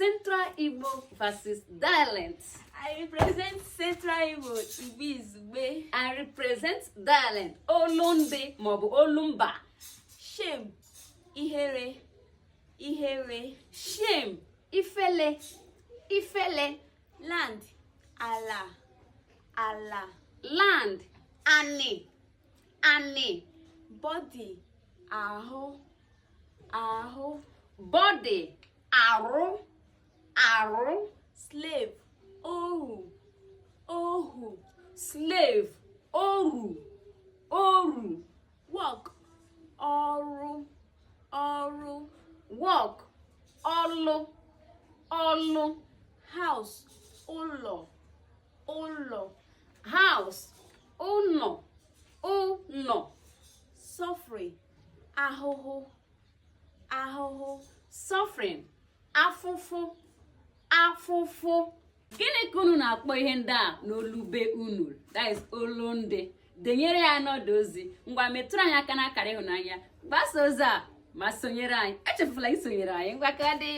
Central Igbo versus dialect. I represent Central Igbo, Igbo Izugbe. I represent dialect, Olundị maọbụ Olumba. Shame, ihere, ihere. Shame, ifele, ifele. Land, ala, ala. Land, anị, anị. Body, ahụ, ahụ. Body, arụ, arụ. Slave, ohu, ohu. Slave, oru, oru. Work, ọrụ, ọrụ. Work, ọlụ, ọlụ. House, ụlọ, ụlọ. House, ụnọ, ụnọ. Suffering, ahụhụ, ahụhụ. Suffering, afụfụ, afụfụ. Gịnị ka unu na-akpọ ihe ndị a n'olu be unu, that is olundị? Denyere ya n'ọdụ ozi. Ngwa, metụrụ anyị aka n'akara ịhụnanya, gbasa ozi a ma sonyere anyị. Echefula isonyere anyị. Ngwa, ka dị.